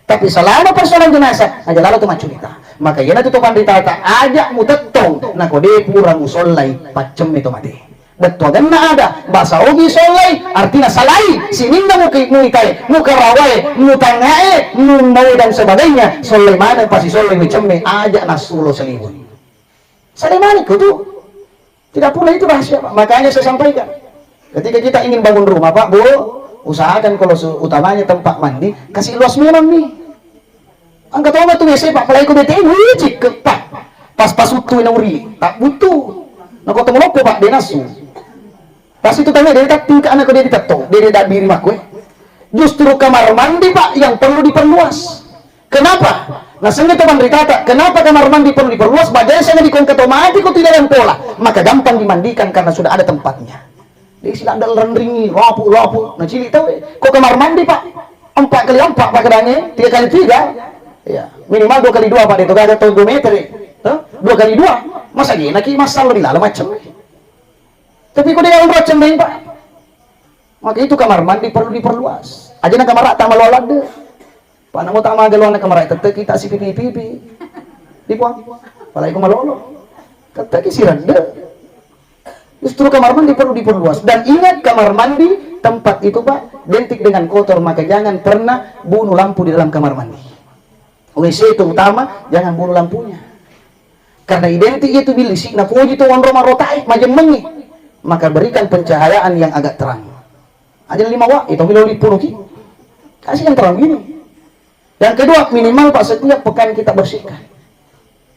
Tapi selama persoalan jenazah, aja lalo tu maccurita. Maka iyanatu to panritata, aja mutettong, nako de pura musollai, paccemme to mate. Bettu aganna ada, basa ogi sollai, artinya salai, sininna muki-, muitai, mukarawai, mutangae, mumbawe dan sebagainya, sollai maneng pasi sollai, mucemme, aja nassulo saliweng. Salai maneng ko tu. Tidak pula itu rahasia, Pak. Makanya saya sampaikan, ketika kita ingin bangun rumah, Pak, Bu, usahakan kalau su-, utamanya tempat mandi, kasih luas memang nih. Angkat obat tuh W C, Pak, apalagi ke B T M, wih, cik, ke, Pak. Pas, pas utuh nauri, tak butuh. Nah, kau temu loko, Pak, dia nasu. Pas itu tanya, dia tak tingkat anak dia ditetto, dia, dia tak biri makwe. Justru kamar mandi, Pak, yang perlu diperluas. Kenapa? Nah, sehingga teman ritata, kenapa kamar mandi perlu diperluas? Bajai saya di kongka tomati ko tidak ada pola, maka gampang dimandikan karena sudah ada tempatnya. Jadi sila ada rendringi, lopu, lopu. Nah, cili tahu, eh. Kok kamar mandi, Pak? Empat kali empat, Pak, kedangi, tiga kali tiga. Ya, minimal dua kali dua, Pak, itu kagak tahu dua meter, eh. Hah? Dua kali dua. Masa gini, ki masal di dalam macam, eh. Tapi kok dia yang macam, Pak? Maka itu kamar mandi perlu diperluas. Aja na kamar tak malu ladde. Pak, namo tak maga luar kamar, tette kita si pipi-pipi. Di puang. Apalagi ku malolo. Tette ki si rende. Justru kamar mandi perlu diperluas. Dan ingat, kamar mandi tempat itu, Pak, identik dengan kotor, maka jangan pernah bunuh lampu di dalam kamar mandi. W C terutama, jangan bunuh lampunya. Karena identik itu bilik, si napoji tu onro marotai, majemmengi. Maka berikan pencahayaan yang agak terang. Aja lima wa, itu milo lipunuki. Kasih yang terang gini. Yang kedua, minimal, Pak, setiap pekan kita bersihkan.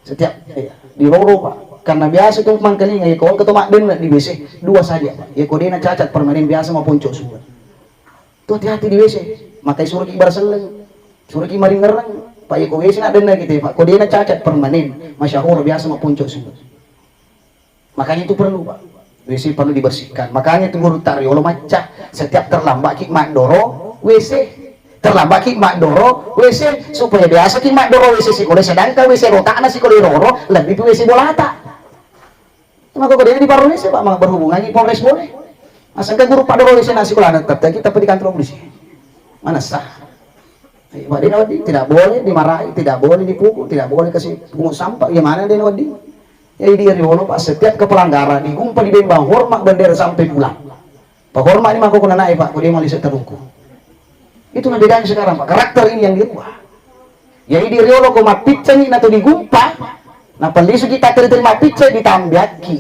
Setiap, iya, di roro, Pak. Karena biasa tu mangkalinga, ya, kalau ketemu dena di W C, dua saja, Pak. Ya, kau dena cacat permanen biasa mau puncuk semua. Tu hati-hati di W C. Makai suruh ki barselleng. Suruh ki maringerang. Pak, ya, kau W C nak dena gitu, Pak. Kau dena cacat permanen. Masyahur biasa mau puncuk semua. Makanya itu perlu, Pak. W C perlu dibersihkan. Makanya itu guru tak riolo macca. Setiap terlambat ki maddoro W C. Terlambat ki maddoro W C. Supaya biasa ki maddoro W C sikola. Sedangkan W C rotakna sikola roro lebih pi W C bolata. Maka kode di Parro W C, Pak, maka berhubungan ki Polres boleh. Asal ke guru paddoro W C na sikola, tetap kita pergi kantor polisi. Mana sah? Iya, Pak, dia tidak boleh dimarahi, tidak boleh dipukul, tidak boleh kasih pungut sampah. Gimana dia, Pak? Ya, di riolo, Pak, setiap kepelanggaran digumpa di bembang, hormat bendera sampai pulang. Pak, hormat ini mako kena naik, Pak, kau dia malah seterungku. Itulah bedanya sekarang, Pak. Karakter ini yang dirubah. Jadi di riolo ko mappiccangi na tu digumpa, na pellisu kita teri-teri mappicca ditambiakki.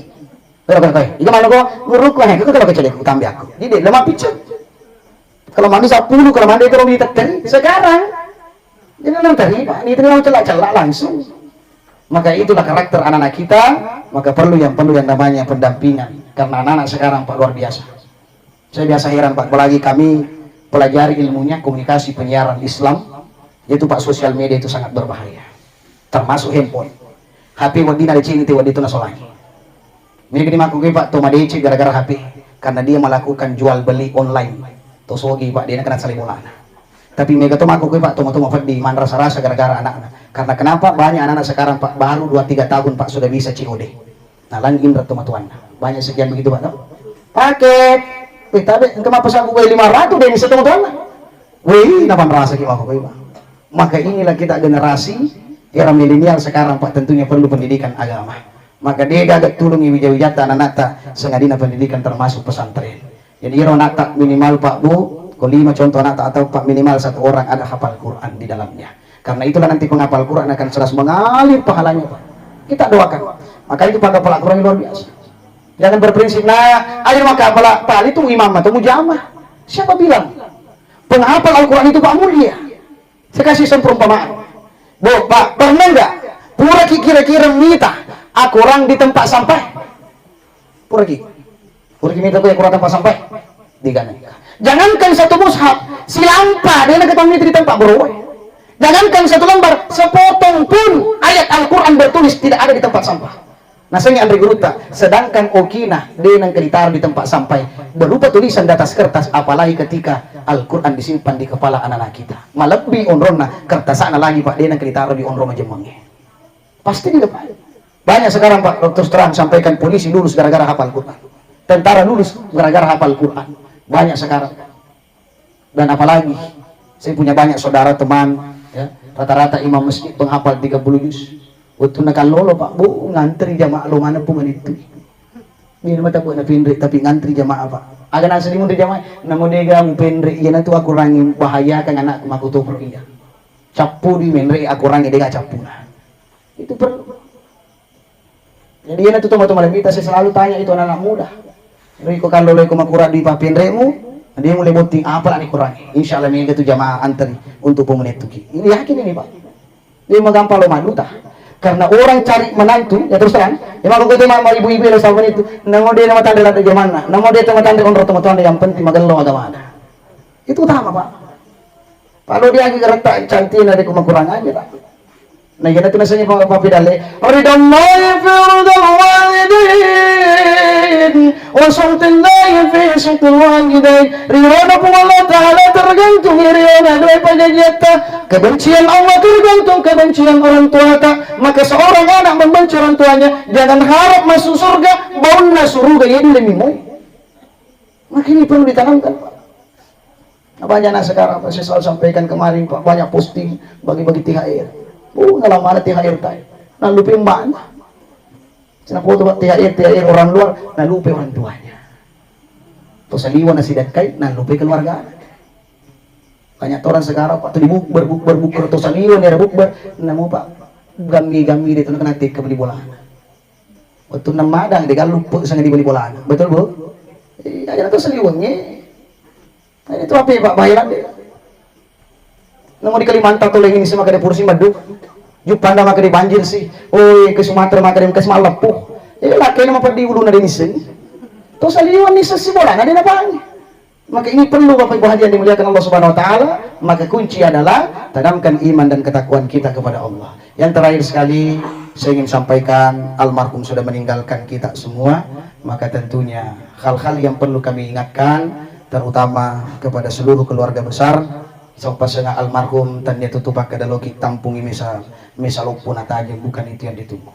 Kau, kau, kau. Itu mana kau? Guruku, hei, kau kalau kecil aku tambiakku. Jadi dia lemah picca. Kalau mandi sepuluh, kalau mandi terus ditetteri. Sekarang, jadi orang terima, ini terima celak-celak langsung. Maka itulah karakter anak-anak kita, maka perlu yang, perlu yang namanya pendampingan. Karena anak-anak sekarang, Pak, luar biasa. Saya biasa heran, Pak, apalagi kami pelajari ilmunya komunikasi penyiaran Islam, yaitu, Pak, sosial media itu sangat berbahaya. Termasuk handphone. H P wedding ada cinta, wedding itu nasolangi. Mega dimakkukui, Pak, to madeceng gara-gara H P, karena dia melakukan jual beli online. To sogi, Pak, dia kena salai bolana. Tapi mega to makkukui, Pak, to matoa mapeddi, manrasa-rasa gara-gara anakna. Karena kenapa? Banyak anak-anak sekarang, Pak, baru dua tiga tahun, Pak, sudah bisa C O D. Nalang indra tomatoanna. Banyak sekian begitu, Pak, no? Paket. Weh, tabe, engka mappesan kue lima ratus, deh, bisa tomatoanna. Weh, napanrasa ki makkukui, Pak. Maka inilah kita generasi era milenial sekarang, Pak, tentunya perlu pendidikan agama. Maka de gaga tulungi wija-wijatta anak-anakta, sengadina pendidikan termasuk pesantren. Jadi ero anakta minimal, Pak, Bu, Atau lima contoh anak tak tahu, Pak, minimal satu orang ada hafal Quran di dalamnya. Karena itulah nanti penghafal Quran akan selalu mengalir pahalanya, Pak. Kita doakan. Maka itu pada hafal Quran luar biasa. Jangan berprinsip, nah, ayo maka apala, Pak, itu imam atau mujamah. Siapa bilang? Penghafal Al-Quran itu, Pak, mulia. Saya kasih satu perumpamaan. Bu, Pak, pernah nggak? Pura ki kira-kira mita akorang di tempat sampah? Pura ki. Pura ki mita ko akorang tempat sampah? Diganeng. Jangankan satu mushaf, silampa dia nak ketemu di tempat bro. Jangankan satu lembar, sepotong pun ayat Al-Quran bertulis tidak ada di tempat sampah. Nasengngi anre gurutta, sedangkan okina de nengka ditaro di tempat sampah berupa tulisan di atas kertas, apalagi ketika Al-Quran disimpan di kepala anak-anak kita. Malebbi onronna kertasana lagi, Pak, de nengka ditaro di onrong majemmengnge. Pasti di depan. Banyak sekarang, Pak, terus terang sampaikan, polisi lulus gara-gara hafal Quran. Tentara lulus gara-gara hafal Quran. Banyak sekarang. Dan apalagi saya punya banyak saudara teman, ya, rata-rata imam masjid penghafal tiga puluh juz. Wettunna kallolo, Pak, bu, ngantri jamaah lo mana pun itu. Ini mata buat na penre tapi ngantri jamaah, Pak. Aga nasa di munri jamaah, namo dega mu penre, iya natu aku rangi bahayakan anak makutopro iya. Cappu di menre aku rangi dega cappu. Itu perlu. Jadi, iyana tu tomatoa malebbi ta, saya selalu tanya itu anak-anak muda. Riko kallolo ko makura di papenremu, dia mulai botting apa lah ni Quran. Insya Allah mega tu jamaah antri untuk pemenituki. Ini yakin ini, Pak. Dia magampang lo maduta. Karena orang cari menantu, ya terus terang, ya maka kita mau ibu-ibu yang sama itu, namo dia nama tanda lada zaman, namo dia nama tanda onro teman-teman yang penting magello agama ada. Itu utama, Pak. Kalau dia lagi geretak cantik, ada kurang aja, Pak. Nah, iya tu nasanya, Pak, Pak Pidale. Ridallahi fi ridal walidain, wa sukhtillahi fi sukhtil walidain. Ridona Puang Allah Ta'ala tergantung ridona dua pajajiatta. Kebencian Allah tergantung kebencian orang tuata. Maka seorang anak membenci orang tuanya, jangan harap masuk surga, baunna suruga, iya dulu mimoi. Maka ini perlu ditanamkan, Pak. Nah, banyak anak sekarang, Pak, saya selalu sampaikan kemarin, Pak, banyak posting bagi-bagi T H R. Oh, nalama ada T H R tai. Nah, lupa mbaknya. Sina foto, Pak, T H R, T H R orang luar, nah, lupa orang tuanya. Atau saliwa nasi dakkai, nah, lupa keluarga. Banyak orang sekarang, Pak, tuh di bukber, bukber, bukber, atau saliwa nih ada bukber, namu, Pak, gambi-gambi dia tuh kena tikka beli bola. Waktu enam madang, dia kan lupa sangat di beli bola. Betul, Bu? Iya, jangan tuh saliwangnya. Nah, itu apa ya, Pak? Bahilan deh. Namo di Kalimantan tuh lagi ini sama kada purusi madu. Jupanda maka di banjir sih. Oh, ke Sumatera maka di Mekes malah lepuh. Eh, laki nama perdi ulu nade niseng. Tuh saliwan niseng si bola nade napangi. Maka ini perlu Bapak Ibu hadirin dimuliakan Allah Subhanahu wa taala, maka kunci adalah tanamkan iman dan ketakwaan kita kepada Allah. Yang terakhir sekali, saya ingin sampaikan, almarhum sudah meninggalkan kita semua, maka tentunya hal-hal yang perlu kami ingatkan, terutama kepada seluruh keluarga besar, saupasena almarhum tania tutup kada loki tampungi mesa, mesa loppo natajeng, bukan itu yang ditunggu.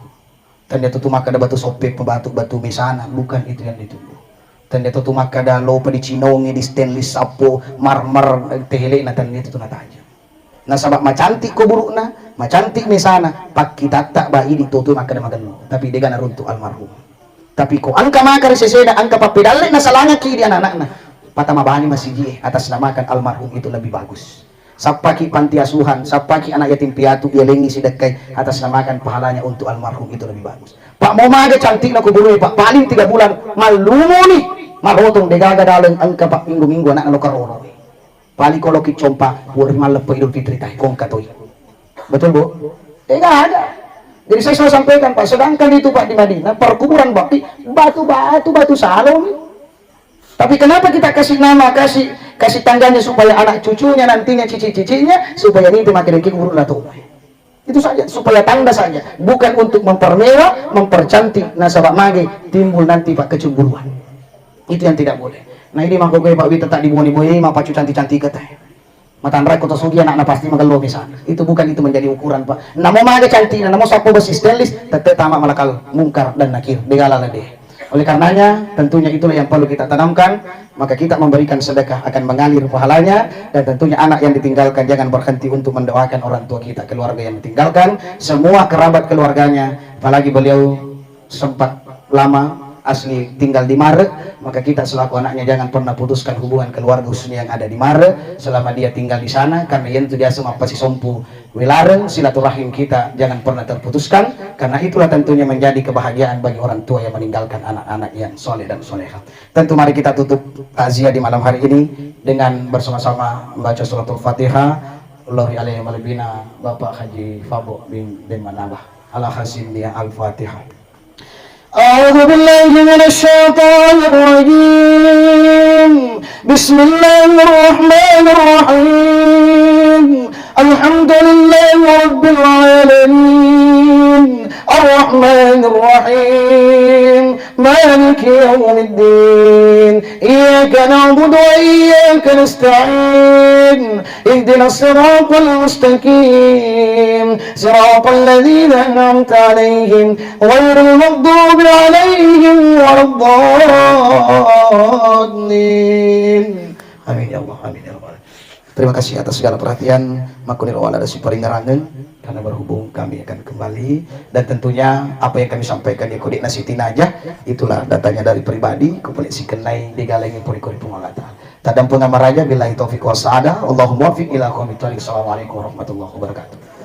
Tania tutup makkada batu soppe, batu, batu mesana, bukan itu yang ditunggu. Tania tutup makkada lopa dicinongi di stainless sappo, marmer, tehelena, tania tutup natajeng. Nasaba macantik ko burukna, macantik mesana, pakkitatta ba idi totu makkada magello. Tapi dega naruntuk almarhum. Tapi ko engka maka ri sesena, engka pappedalle nasalangaki di anak-anakna, patama bani masigi e, atas namakan almarhum itu lebih bagus. Sappaki panti asuhan, sappaki anak yatim piatu, yalengi sidekkai, atas namakan pahalanya untuk almarhum itu lebih bagus. Pak, mau maga cantikna kuburue, Pak, paling tiga bulan mallumuni, marotong degaga daleng engka, Pak, minggu-minggu anakna lo karoroi. Paling koloki compa, puri malleppo Idul Fitri tai, kongka toi. Betul, Bu? Eh, nggak ada. Jadi saya selalu sampaikan, Pak, sedangkan itu, Pak, di Madinah, perkuburan Baqi, batu-batu, batu salon. Tapi kenapa kita kasih nama, kasih kasih tangganya supaya anak cucunya nantinya, cici-cicinya, supaya ini maka dengki kubur la tomai. Itu saja, supaya tanda saja, bukan untuk mempermewah, mempercantik nasaba mage timbul nanti, Pak, kecemburuan. Itu yang tidak boleh. Nah, ini mangko koe, Pak, wita tak diboni-boni, mapacu cantik-cantik kata. Matanrai kota sugi anakna pasti magello misalnya. Itu bukan itu menjadi ukuran, Pak. Namo maga cantikna, namo sappo besi stainless, tette tama malakal mungkar dan nakir. Degala lade. Oleh karenanya, tentunya itulah yang perlu kita tanamkan. Maka kita memberikan sedekah akan mengalir pahalanya, dan tentunya anak yang ditinggalkan jangan berhenti untuk mendoakan orang tua kita, keluarga yang ditinggalkan, semua kerabat keluarganya, apalagi beliau sempat lama asli tinggal di Mare, maka kita selaku anaknya jangan pernah putuskan hubungan keluarga khususnya yang ada di Mare selama dia tinggal di sana, karena iyantu biasa mappasisompu welareng silaturahim kita jangan pernah terputuskan, karena itulah tentunya menjadi kebahagiaan bagi orang tua yang meninggalkan anak-anak yang soleh dan soleha. Tentu mari kita tutup takziah di malam hari ini dengan bersama-sama membaca suratul Fatihah. Allahi alaihi malebina Bapak Haji Fabo bin Demanabah. Ala hasin ya Al-Fatihah. أعوذ بالله من الشيطان الرجيم. بسم الله الرحمن الرحيم. الحمد لله رب العالمين. الرحمن الرحيم. مالك يوم الدين. إياك نعبد وإياك نستعين. اهدنا الصراط المستقيم. صراط الذين أنعمت عليهم غير المغضوب عليهم ولا الضالين. Amin ya Allah, amin ya Rabbal alamin. Terima kasih atas segala perhatian. Makkuniro wala ada siparingerangeng karena berhubung kami akan kembali, dan tentunya apa yang kami sampaikan di kodik nasi tinajah itulah datanya dari pribadi, kupole sikenai digalengi purikuri Puang Allah Ta'ala. Tadampeng amaraja, billahi taufiq wa sa'adah. Allahumma wafiq ila aqwamit thariq. Assalamualaikum warahmatullahi wabarakatuh.